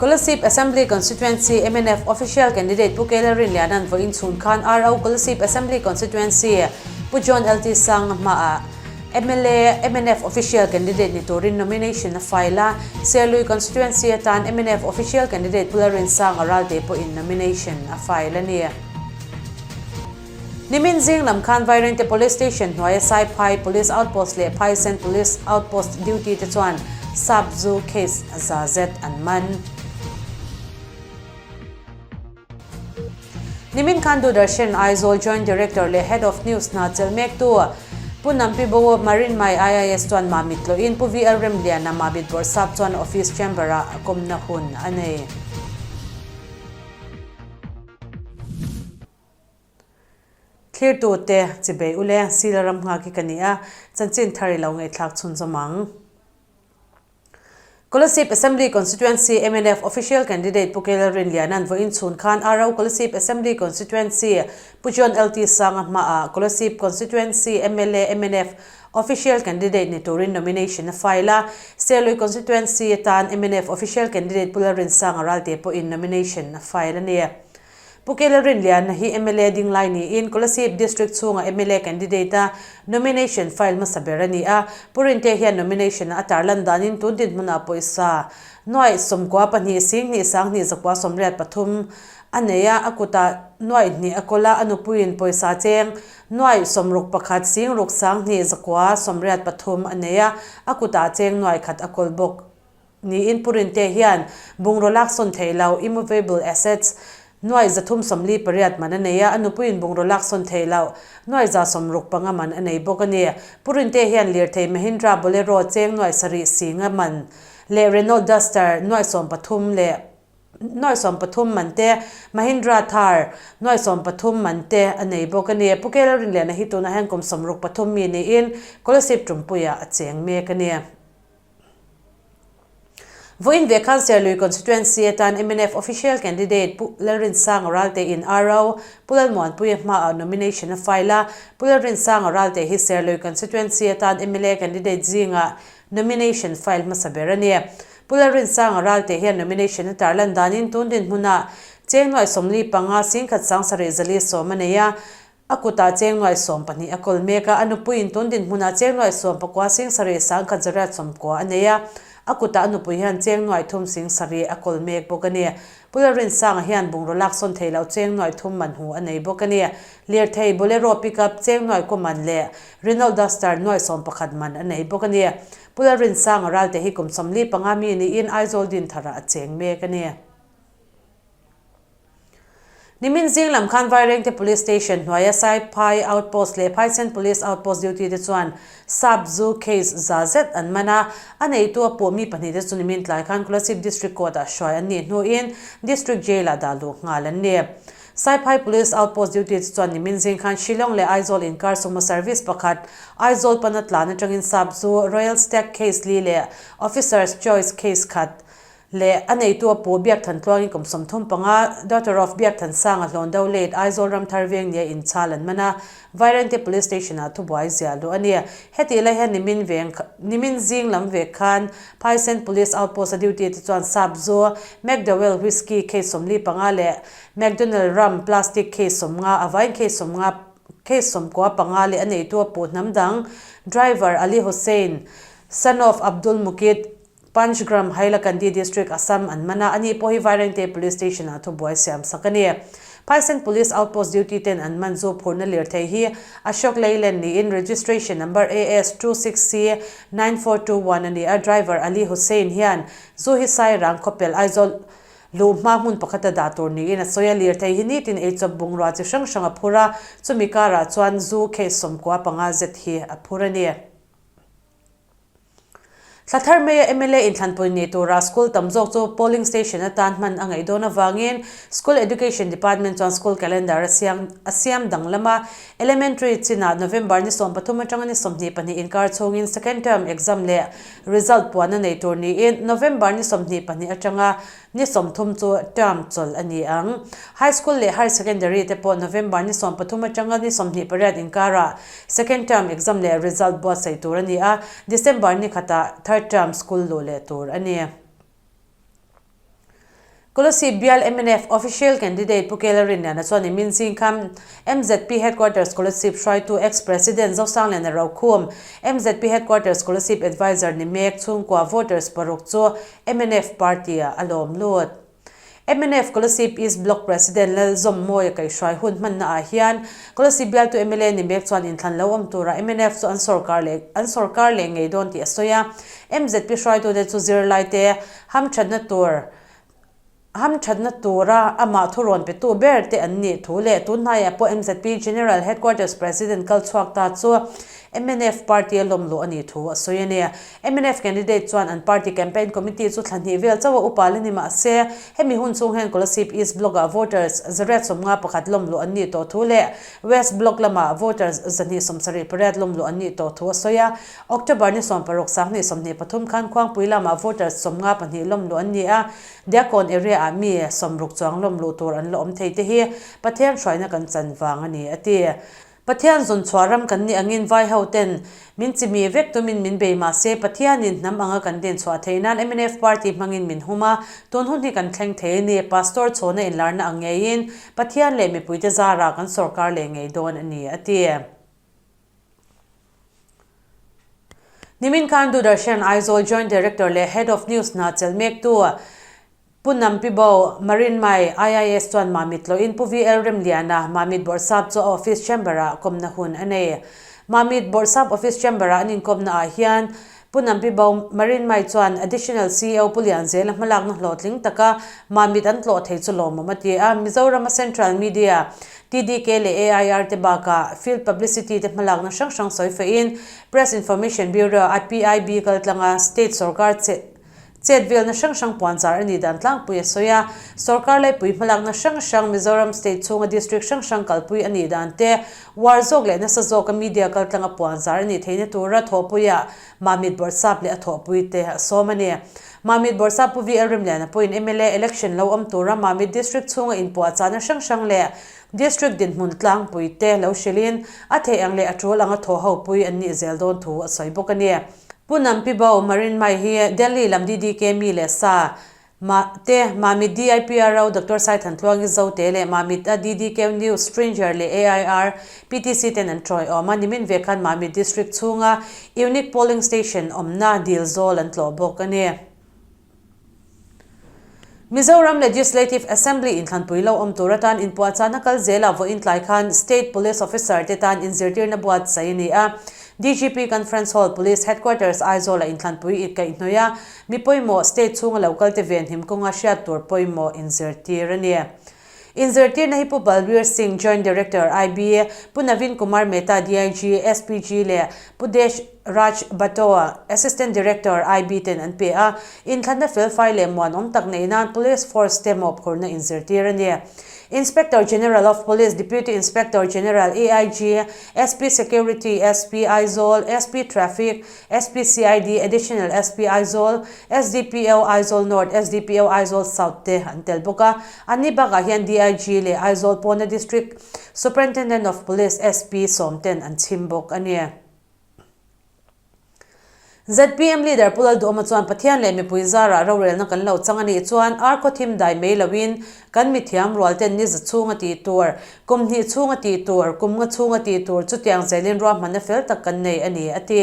Kolasib Assembly Constituency mnf Official Candidate Pu Kela Rinliana'n vawiin chhun khan RO Kolasib Assembly Constituency Pu John LT Sanga hmaah mla mnf Official Candidate ni turin nomination a file a, Serlui Constituency atan mnf Official Candidate Pu Lalrinsanga Ralte pawhin nomination a file a ni. Nimin zing lam khan Vairengte Police Station hnuaia Saiphai Police Outpost leh Phaisen Police Outpost duty te chuan Sap zu case za zet an man. Nimin khan Doordarshan Aizawl Joint Director leh Head of News hna chelh mektu Pu Nampi Bowo Marinmai IIS chuan Mamit tlawhin Pu VL Remliana Mamit Bawrhsap chuan Office Chamber-ah kawmna hun a nei. Thlirtute chibei ule Sila ram nghak hi ka ni a, chanchin thar i lo ngaihthlak chhunzawm ang. Kolasib Assembly Constituency mnf Official Candidate Pu Kela Rinliana'n vawiin chhun khan RO Kolasib Assembly Constituency Pu John LT Sanga hmaah Kolasib Constituency mla mnf Official Candidate ni turin nomination a file a, Serlui Constituency atan mnf Official Candidate Pu Lalrinsanga Ralte pawhin nomination a file a ni. Pu Kela Rinliana hi mla dinglai niin Kolasib District chhunga mla candidate a nomination file hmasa ber a ni a. Pu Rinte hian nomination a tarlan danin tun dinhmunah pawisa nuaih 12 singhnih sanghnih zakua 83 a nei a, a kutah nuaih hnih a kawl a, a nupuiin pawisa cheng nuaih 61 sing ruk sanghnih zakua 83 a nei a, a kutah cheng nuaih khat a kawl bawk. Niin Pu Rinte hian bungraw lak sawn thei lo, immovable assets, nuaih 348 man a nei a, a nupuiin bungraw lak sawn thei lo, nuaih 165 man a nei bawk a ni. Pu Rinte hian lirthei Mahindra Bolero cheng nuaih sarih singa man leh Renault Duster nuaih 13 leh nuaih 13 man te, Mahindra Thar nuaih 13 man te a nei bawk a ni. Pu Kela Rinliana hi tunah hian kum 63 mi niin Kolasib Tumpuiah a cheng mek a ni. Vawiin ve khan Serlui Constituency atan mnf Official Candidate Pu Lalrinsanga Ralte in RO Pu Lalmuanpuia hmaah nomination a file a, Pu Lalrinsanga Ralte hi Serlui Constituency atan mla candidate zingah nomination file hmasa ber a ni. Pu Lalrinsanga Ralte hian nomination a tarlan danin tun dinhmunah cheng nuaih 45 singkhat 70 zali sawm a nei a, A kutah cheng nuaih 12 a kawl mek a, a nupuiin tun dinhmunah cheng nuaih 19 sing sarih sangkhat zariat 90 a nei a, a kutah a nupui hian cheng nuaih thum sing sarih a kawl mek bawk a ni. Pu Lalrinsanga hian bungraw lak sawn thei loh cheng nuaih thum man hu a nei bawk a ni. Lirthei, Bolero pickup, cheng nuaih kaw man leh Renault Duster nuaih 11 man a nei bawk a ni. Pu Lalrinsanga ralte hi kum 45 mi niin Aizawl Dintharah a cheng mek a ni. Nimin zing lam khan Vairengte Police Station hnuaia Saiphai Outpost leh Phaisen Police Outpost duty te chuan Sap zu case za zet an man a, a neitu a puh mi pahnih te chu nimin tlai khan Kolasib District Court ah hruai an nih hnuin District Jail ah dah luh nghal an ni. Saiphai Police Outpost duty te chuan nimin zing khan Shillong leh Aizawl inkar sumo service pakhat Aizawl pana tlan atangin Sap zu Royal Stag case li leh Officer's Choice case khat Leh a neitu a pu Biakthan Tluangin kum 35, daughter of Biakthan Sanga hlawn do late Aizawl Ramthar veng nia inchhal an man a, Vairengte Police Station ah thubuai ziah luh a ni. Hetih lai hian nimin veng nimin zing lam vek khan Phaisen Police Outpost a duty te chuan sap zu McDowell Whisky case 45 leh McDonald Rum plastic case 50 a vain case 50 case 95 leh a neitu a pu hnam dang driver Ali Hussain son of Abdul Mukit Panchgram, Hailakandi District, Assam an man a, ani pawh hi Vairengte Police Station ah thubuai siam sak a ni. Phaisen Police Outpost duty ten an man chu phurna lirthei hi Ashok Leyland niin registration number AS 2 6 C 9421 a ni a, driver Ali Hussain hian zu hi Sairang khawpel Aizawl luh hma hmun pakhata dah tur niin a sawi a, lirthei hi nitin eichawp bungrua chi hrang hrang a phur a, chumi karah chuan zu case 95 zet hi a phur a ni. Thla thar maia mla inthlanpui nei tura school tam zawk chu polling station atan hman a ngaih dawn avangin School Education Department chuan school calendar a siam a siam danglam a. Elementary chinah November ni 13 atanga ni 22 inkar chhungin second term exam leh result puan a nei tur niin November ni 22 atanga Ni 30 chu term chawlh a ni ang. High School leh Higher Secondary te pawh November ni 13 atanga ni 28 inkarah second term exam leh result buatsaih tur a ni a, December ni khatah third term school luh leh tur a ni. Kolasib bial mnf Official Candidate Pu Kela Rinliana chuan nimin zing khan mzp Headquarters Kolasib hruaitu Ex President Zosangliana Rokhum, mzp Headquarters Kolasib Adviser ni mek chhungkua voters paruk chu mnf party-ah a lawm lut. Mnf Kolasib East Block President Lalzawmmawia kaihhruai hun hmanna ah hian Kolasib bialtu mla ni mek chuan inthlan lo awm tura mnf chu an sorkar leh an sorkar leh ngei dawn tih a sawi a. Mzp hruaitute chu zirlaite hamthatna tur Hamthatna tura amah thurawn petu ber te an nih thu leh tunhnaiah pawh mzp General Headquarters President kal chhuak ta chu mnf party a lawm luh a nih thu a sawi a ni. Mnf candidate chuan an party campaign committee chu thla hnih vel chauh a upa la ni mah se, hemi hun chhung hian Kolasib East Block-ah voters 151 lawm luh an nih tawh thu leh West Block lamah voters 278 lawm luh an nih tawh thu a sawi a. October ni 16 2023 khan Khuangpui lamah voters 52 lawm luh an ni a, Diakkawn area ah mi 60 chuang lawm luh tur an la awm thei te hi Pathian hruaina kan chan vang a ni, a ti. Pathian zawn chhuah ram kan nih angin vai ho ten min chimi vek tumin min bei mah se Pathianin hnam anga kan din chhuah theih nan mnf party hmangin min hum a, tun hun hi kan thleng thei a ni. Pastor chhawna inlarna ang ngeiin Pathian leh mipuite zarah kan sawrkar leh ngei dawn a ni, a ti. Nimin khan Doordarshan Aizawl Joint Director leh Head of News hna chelh mektu Pu Nampibo Marinmai IIS chuan Mamit tlawhin Pu VL Remliana Mamit Bawrhsap chu a office chamber-ah kawmna hun a nei. Mamit Bawrhsap office chamber-ah an inkawmna ah hian Pu Nampibo Marinmai chuan Additional CEO Pu Lianzela hmalakna hlawhtling taka Mamit an tlawh thei chu lawmawm a ti a, Mizorama Central Media TDK leh AIR te bakah Field Publicity te hmalakna hrang hrang sawi faihin Press Information Bureau, PIB, kaltlanga State sorkar chet velna hrang hrang puanzar a nih dan tlangpui a sawi a. Sorkar laipui hmalakna hrang hrang Mizoram State chhunga District hrang hrang kalpui a nih dan te, uar zawk leh nasa zawka media kaltlanga puanzar a nih theihna tura thawhpuiah Mamit Bawrhsap leh a thawhpui te a sawm a ni. Mamit Bawrhsap Pu VL Remliana pawhin mla election lo awm tura Mamit District chhunga inpuahchahna hrang hrang leh District dinhmun tlangpui te lo hrilhin a theih ang leh a tul anga thaw ho pui an nih zel dawn thu a sawi bawk a ni. Pu Nampibo Marinmai hi Delhi lam DDK mi leh sa Ma te, Mamit DIPRO Doctor Saithantluangi Zote leh Mamit a DDK News Stringer leh AIR, PTC ten an tawi awm a, nimin ve khan Mamit District chhunga Unique Polling Station awmna dil zawl an tlawh bawk a ni. Mizoram Legislative Assembly inthlanpui lo awm tur atan inpuahchahna kal zelah vawiin tlai khan State Police Officer te tan inzirtirna buatsaih a ni a. DGP Conference Hall, Police Headquarters, Aizawl-ah inthlanpui i kaihhnawih a, Mi pawimawh state chhunga lo kalte venhim kawnga hriat tur pawimawh inzirtir a ni. Inzirtirna hi Pu Balbir Singh, Joint Director, IB, Pu Navin Kumar Mehta, DIG, SPG leh Pu Desh Raj Batoa, Assistant Director, IB ten an pe a. Inthlanna felfai leh muanawm tak neih nan Police Force te mawhphurhna inzirtir a ni. Inspector General of Police, Deputy Inspector General, AIG, SP Security, SP Aizawl, SP Traffic, SPCID, Additional SP Aizawl, SDPO Aizawl North, SDPO Aizawl South te an tel bawk a. Anni bakah hian DIG leh Aizawl pawna District Superintendent of Police, SP, sawm ten an chhim bawk a ni. Zpm Leader Pu Lalduhawma chuan Pathian leh mipui zarah rorelna kan lo chang a nih chuan ar khaw thim dai mai loin Kan mithiam rual ten ni za chhunga tih tur, kum hnih chhunga tih tur, kum nga chhunga tih tur chutiang zelin ruahmanna fel tak kan nei a ni, a ti.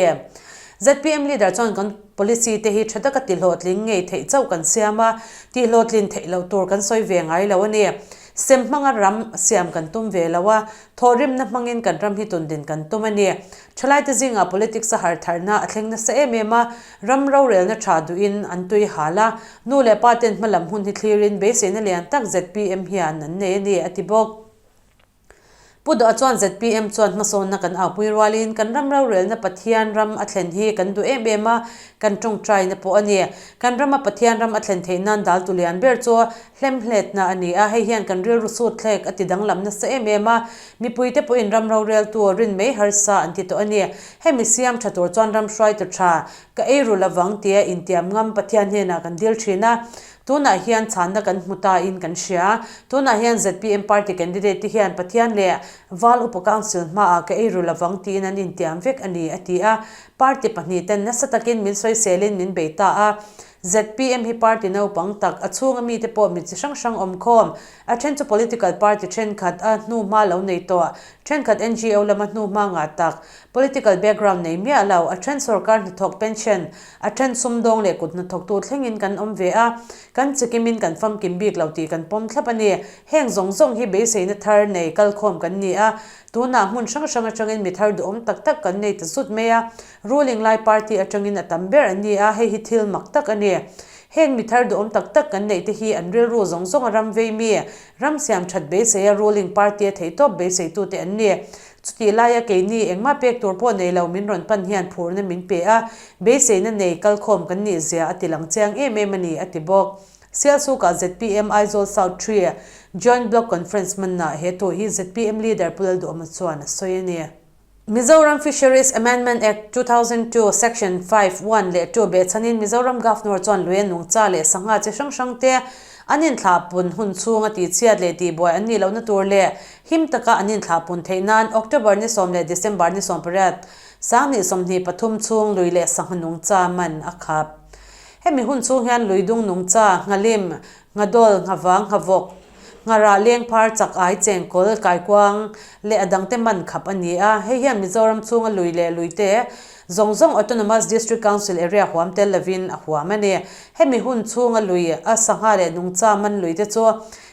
Zpm leader chuan kan policy te hi tha taka tihlawhtling ngei theih chauh kan siam a, tihlawhtlin theih loh tur kan sawi ve ngai lo a ni. Sem hmanga ram siam kan tum ve lo a, thawhrimna hmangin kan ram hi tundin kan tum a ni. Thalaite zingah politics a hartharna a thleng nasa em em a, ram rorelna tha duhin an tui hal a, nu leh pa ten hmalam hun hi thlirin beiseina lian tak zpm hian an nei a ni, a ti bawk. Pu Doh-a chuan zpm chuan hmasawnna kan aupui rualin kan ram rorelna Pathian ram a thlen hi kan duh em em a, kan tawngtaina pawh a ni. Kan rama Pathian ram a thlen theih nan daltu lian ber chu Hlemhletna a ni a, hei hian kan rilru sut thlek a ti danglam nasa em em a, mipuite pawhin ram roreltu rin mai harsa an ti tawh a ni. Hemi siam tha tur chuan ram hruaitu tha, ka ei ru lovang tia intiam ngam Pathian hnenah kan dil thin a, tunah hian chhanna kan hmu ta in kan hria. Tunah hian zpm party candidate te hian Pathian leh Val Upa Council hmaah ka ei ru lovang tiin an intiam vek a ni, a ti a. Party pahnihten nasa takin min sawiselin min bei ta a. Zpm hi party naupang tak, a chhunga mite pawh mi chi hrang hrang awm khawm. A then chu political party thenkhat a hnuhma lo nei tawh, thenkhat NGO lama hnuhma ngah tak, political background nei miah lo, a then sorkar hnathawk pension, a then sumdawng leh kut hnathawktu thlengin kan awm ve a. Kan chikimin kan famkim bik lo tih kan pawm thlap a ni. Heng zawng zawng hi beiseina thar nei kalkhawm kan ni a, tunah hmun hrang hrang atangin mi thar duhawm tak tak kan nei ta zut mai a, ruling lai party atangin a tam ber an ni a, hei hi thil mak tak a ni. Heng mi thar duhawm tak tak kan neih te hi an rilru zawng zawng a ram vei mi, ram siam that beisei a ruling party a theihtawp beiseitute an ni. Chutih laia keini engmah pek tur pawh nei lo min rawn pan hian phurna min pe a, beiseina nei kalkhawm kan nih zia a ti lang chiang em em a ni, a ti bawk. Sialsukah zpm Aizawl South Tree Joint Block Conference hmanna he thu hi zpm Leader Pu Lalduhawma chuan a sawi a ni. Mizoram Fisheries Amendment Act, 2002, Section 5, 1 leh 2 behchhanin Mizoram Governor chuan lui a nungcha leh sangha chi hrang hrangte an inthlahpun hun chhunga tihchhiat leh tihbuai an nih lohna tur leh him taka an inthlahpun theih nan October ni sawm leh December ni 18, 2023 chhung lui leh sangha nungcha man a khap. Hemi hun chhung hian Luidung nungcha, Nghalim, Nghadawl, Nghavang, Nghavawk, Ngharah, Lengphar, Chak Ai, Chengkawl, Kaikuang leh a dangte man khap a ni a. Hei hian Mizoram chhunga lui leh luite zawng zawng Autonomous District Council area huam tel lovin a huam a ni. Hemi hun chhunga lui a sangha leh nungcha man luite chu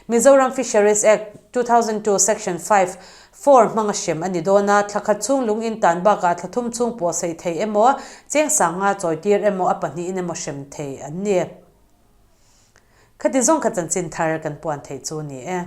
Mizoram Fisheries Act, 2002 Section 5, Four hmang a hrem a ni dawn a, thla khat chhung lung in tan bakah thla thum chhung pawh saih thei emaw, cheng sanga chawi tir emaw a pahnihin emaw hrem thei an ni. Khati zawng kha chanchin thar kan puan theih chu ni e.